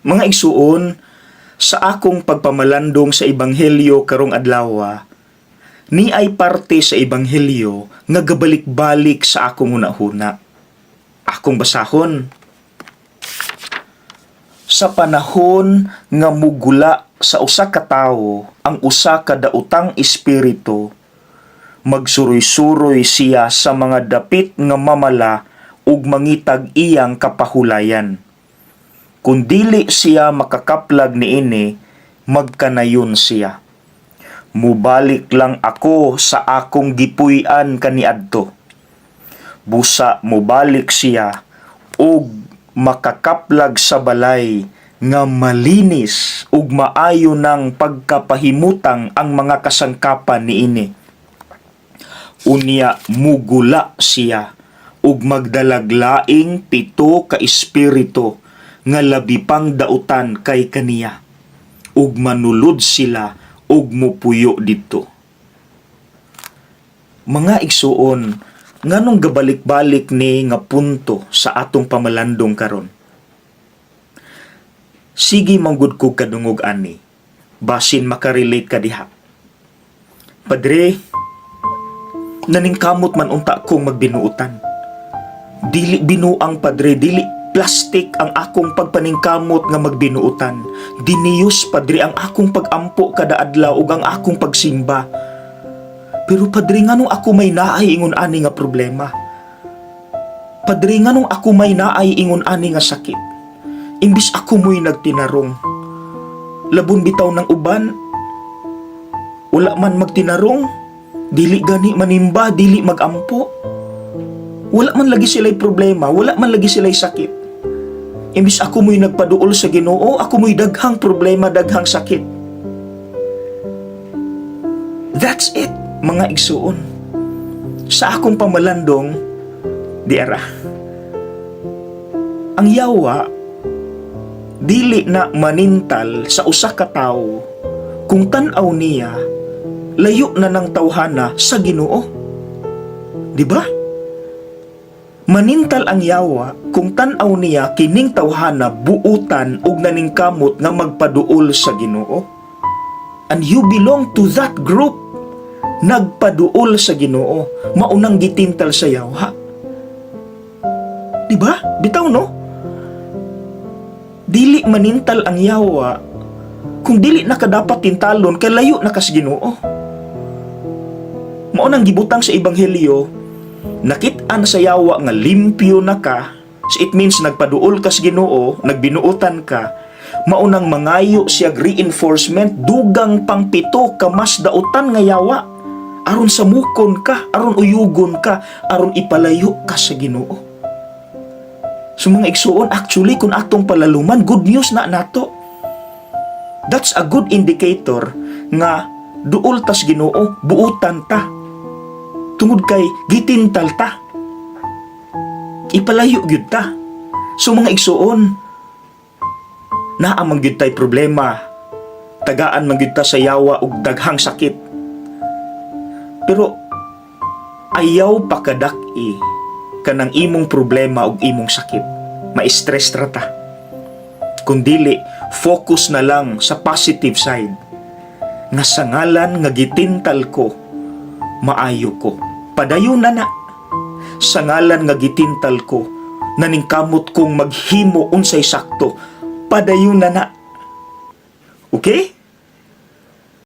Mga igsuon, sa akong pagpamalandong sa ebanghelyo karong adlaw, ni ay parte sa ebanghelyo nga gabalik-balik sa akong hunahuna. Akong basahon. Sa panahon nga mugula sa usa ka tawo ang usa ka daotang espiritu, magsuroy-suroy siya sa mga dapit nga mamala ug mangitag iyang kapahulayan. Kung dili siya makakaplag niini, magkanayon siya, "Mubalik lang ako sa akong gipuy-an kaniadto." Busa mubalik siya ug makakaplag sa balay nga malinis ug maayo ng pagkapahimutang ang mga kasangkapan niini. Unya mugula siya ug magdalag laing pito ka espiritu nga labi pang dautan kay kaniya, ug manulod sila ug mupuyo didto. Mga igsuon, nganong gabalik-balik ni nga punto sa atong pamalandong karon? Sige manggud ko kadungog ani. Basin makarelate ka diha. "Padre, naningkamot man unta kong magbinuutan. Dili binuang, Padre, dili plastic ang akong pagpaningkamot nga magbinuutan. Diniyos, Padre, ang akong pagampo kada adlaw ug ang akong pagsimba. Pero Padre, nganong ako may naay ingon ani nga problema? Padre, nganong ako may naay ingon ani nga sakit? Imbis ako mo'y nagtinarong. Labon bitaw ng uban, wala man magtinarong, dili gani manimba, dili magampo. Wala man lagi sila'y problema, wala man lagi sila'y sakit. Imbis ako mo'y nagpaduol sa Ginoo, ako mo'y daghang problema, daghang sakit." That's it, mga igsuon. Sa akong pamalandong, di ara. Ang yawa, dili na manintal sa usa ka tawo kung tan-aw niya layo na ng tawhana sa Ginoo. Di ba? Manintal ang yawa kung tan-aw niya kining tawhana buutan ug naningkamot nga magpaduol sa Ginoo. And you belong to that group. Nagpaduol sa Ginoo, maunang gitintal sa yawa. Di ba? Bitaw, no? Dili manintal ang yawa kung dili na ka dapat tintalon kay layo na ka sa Ginoo. Mao nang gibutang sa ebanghelyo, nakit-an sa yawa nga limpyo na ka, so it means nagpaduol ka sa Ginoo, nagbinuotan ka, maunang mangayo siya reinforcement, dugang pang pito ka mas dautan nga yawa aron samukon ka, aron uyugon ka, aron ipalayo ka sa Ginoo. So mga igsuon, actually kung atong palaluman, good news na nato. That's a good indicator nga duol tas Ginoo, buutan ta. Tungod kay gitintal ta. Ipalayo gyud ta. So mga igsuon, naa man gyud tay problema. Tagaan man gyud ta sa yawa og daghang sakit. Pero ayaw pakadak-i kanang imong problema ug imong sakit. Ma-stress ra ta. Kung dili, focus na lang sa positive side. Nga sa ngalan nga gitintal ko, maayo ko. Padayon na na. Sa ngalan nga gitintal ko, naningkamot kong maghimo unsay sakto. Padayon na na. Okay?